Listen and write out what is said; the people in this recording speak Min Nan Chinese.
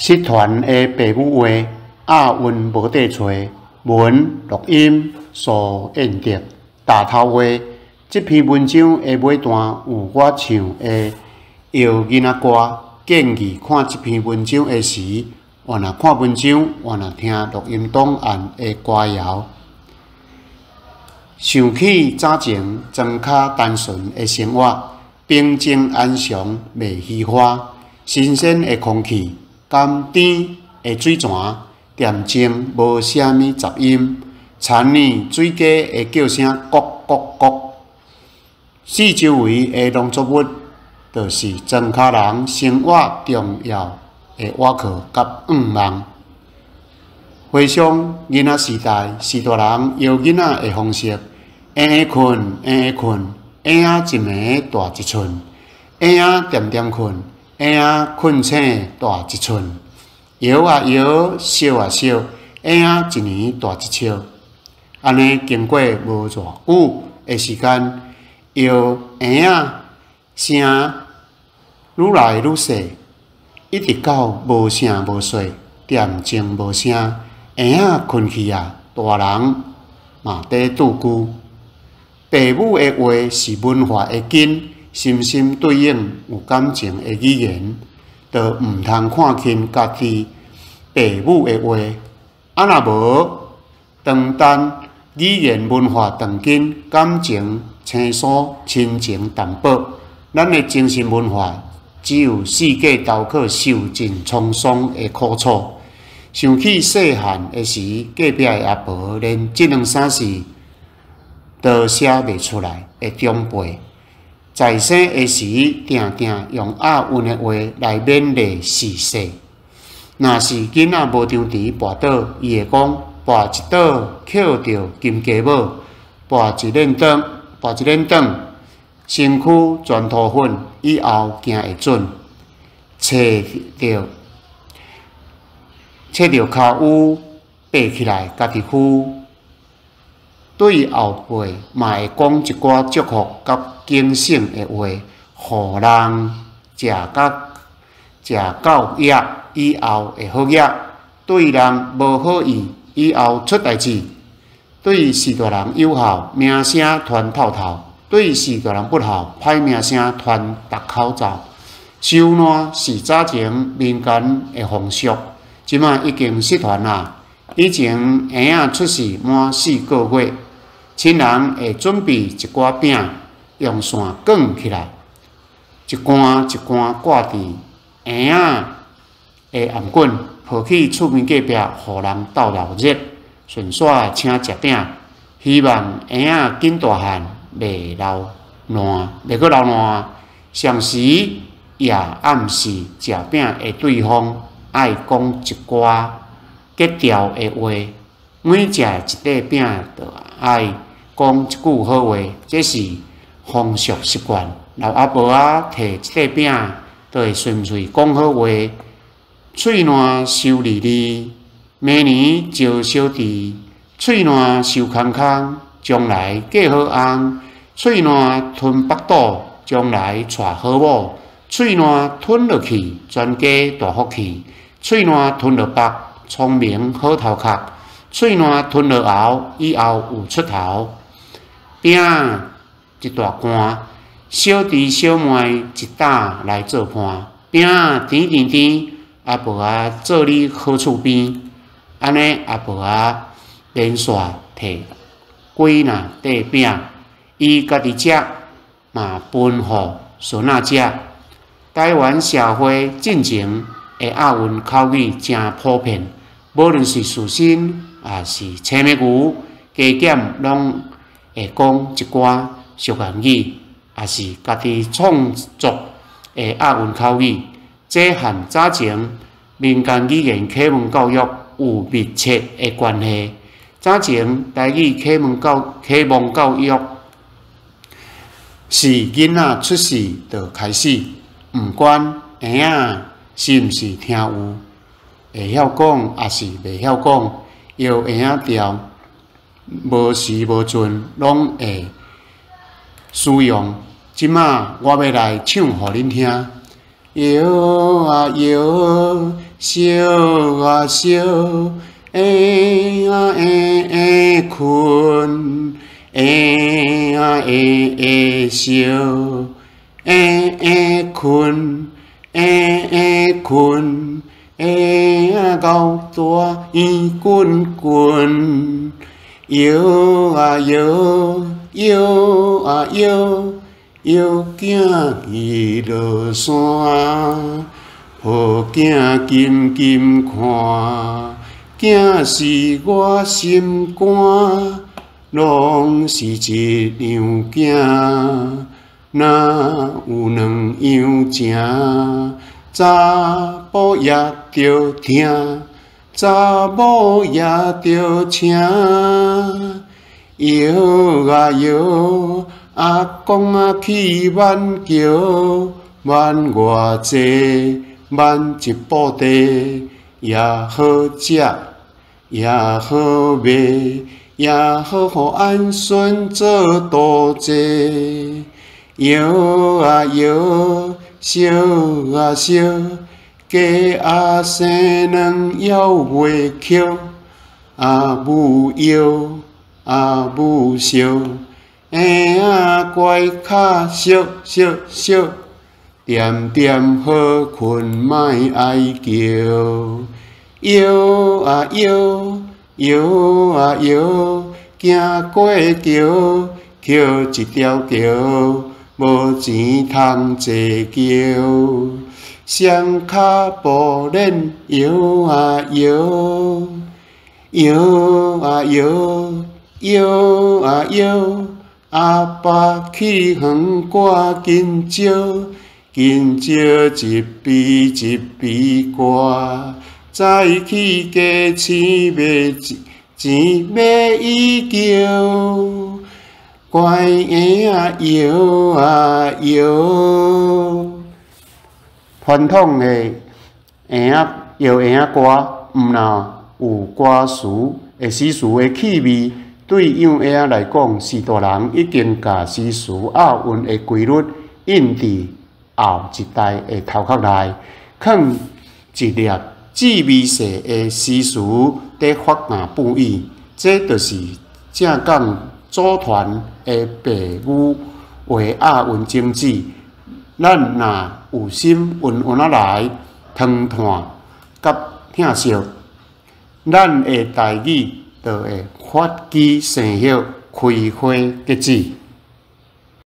失傳的爸母話，押韻無塊揣，文錄音蘇燕德，打頭話。這篇文章的尾段有我唱的搖囡仔歌，建議看這篇文章的時，倚若看文章，倚若聽錄音檔案的歌謠。想起早前莊跤單純的生活，平靜安詳袂虛華，新鮮的空氣，甘甜的水泉，恬靜無啥物雜音，田裡水雞的叫聲咕咕咕。四周圍的農作物，就是莊跤人生活重要的倚靠佮向望。回想囡仔時代，序大人搖囡仔的方式，嬰嬰睏，嬰嬰睏，嬰仔一暝大一寸；嬰仔恬恬睏，嬰仔睏醒大一寸。搖啊搖，惜啊惜，嬰仔一年大一尺。按呢經過無偌久的時間，搖嬰仔聲愈來愈細，一直到無聲無息，恬靜無聲，嬰仔睏去啊，大人嘛佇拄久。爸母的話是文化的根，深深對應有感情的語言，就毋通看輕家己爸母的話。啊若無，長等語言文化斷根，感情生疏，親情淡薄，咱的精神文化只有四界投靠受盡滄桑的苦楚。想起細漢的時，隔壁的阿婆連這兩三字都寫袂出來的長輩，在生的時，定定用押韻的話來勉勵時勢。若是囡仔無張持跋倒，伊會講跋一倒，抾著金雞母；跋一輪轉，跋一輪轉，身軀全塗粉，以後行會準。揣著揣著跤趺，爬起來家己扶。對後輩嘛會講一寡祝福佮警醒的話，予人食甲食夠額以後會好額；對人無好意，以後出代誌；對序大人友好，名聲傳透透；對序大人不好，歹名聲傳逐口走。收爛是早前民間的風俗，這馬已經失傳啦。以前嬰仔出世滿4個月，親人會準備一寡餅，用線捲起來，一竿一竿掛佇嬰仔的頷頸，抱去厝邊隔壁，予人鬥鬧熱，順紲請食餅，希望嬰仔緊大漢，袂流爛，袂閣流爛。同時也暗示食餅的對方愛講一寡格調的話，每食一塊餅就愛講一句好話，這是風俗習慣。老阿婆仔提一塊餅，就會順喙講好話。喙瀾收離離，明年招小弟；喙瀾收空空，將來嫁好翁；喙瀾吞腹肚，將來娶好某；喙瀾吞落去，全家大福氣；喙瀾吞落腹，聰明好頭殼；喙瀾吞落喉，以後有出頭。餅一大罐，小弟小妹一搭來做伴。餅甜甜甜，阿婆仔做你好厝邊。按呢阿婆仔連續提幾若塊餅，伊家己食，嘛分予孫仔食。台灣社會進前的押韻口語誠普遍，無論是事身，抑是青糜牛，加減攏會講一寡俗諺語，抑是家己創作的押韻口語。這和早前民間語言啟蒙教育有密切的關係。早前台語啟蒙教育是囡仔出世就開始，毋管嬰仔是毋是聽有，會曉講抑是袂曉講，搖嬰仔調，無時無陣攏會使用。這馬我欲來唱予恁聽。搖啊搖，燒啊燒，嬰仔嬰嬰睏，嬰仔嬰嬰燒，嬰嬰睏，嬰嬰睏，嬰仔𠢕大圓滾滾，搖啊搖，搖啊搖，搖囝兒落山，抱囝緊緊看，囝是我心肝，攏是一樣囝，哪有兩樣情？查埔也著疼，查某也著請。搖啊搖，阿公啊去挽橋，挽偌濟，挽一布袋，也好食，也好賣，也好予俺孫做道濟。搖啊搖，燒啊燒，雞仔生卵猶袂抾，阿母搖，阿母燒，嬰仔乖較燒燒燒，恬恬好睏莫哀叫。搖啊搖，搖啊搖，行過橋，抾一條橋，無錢通坐轎。雙跤步練搖啊搖，搖啊搖，搖啊搖，阿爸去園割緊蕉，緊蕉一埤一埤割，早去街市買錢買衣轎。乖嬰仔搖啊搖。傳統的嬰仔搖嬰仔歌，毋若有歌詞的詩詞的氣味，對養嬰仔來講，序大人已經共詩詞押韻的規律印佇後一代的頭殼內，囥一粒致微細的詩詞佇發芽布意，這就是正港祖傳的白母話押韻種子。咱若有心勻勻仔來，糖炭佮疼惜，咱的台語就會發枝生葉，開花結籽。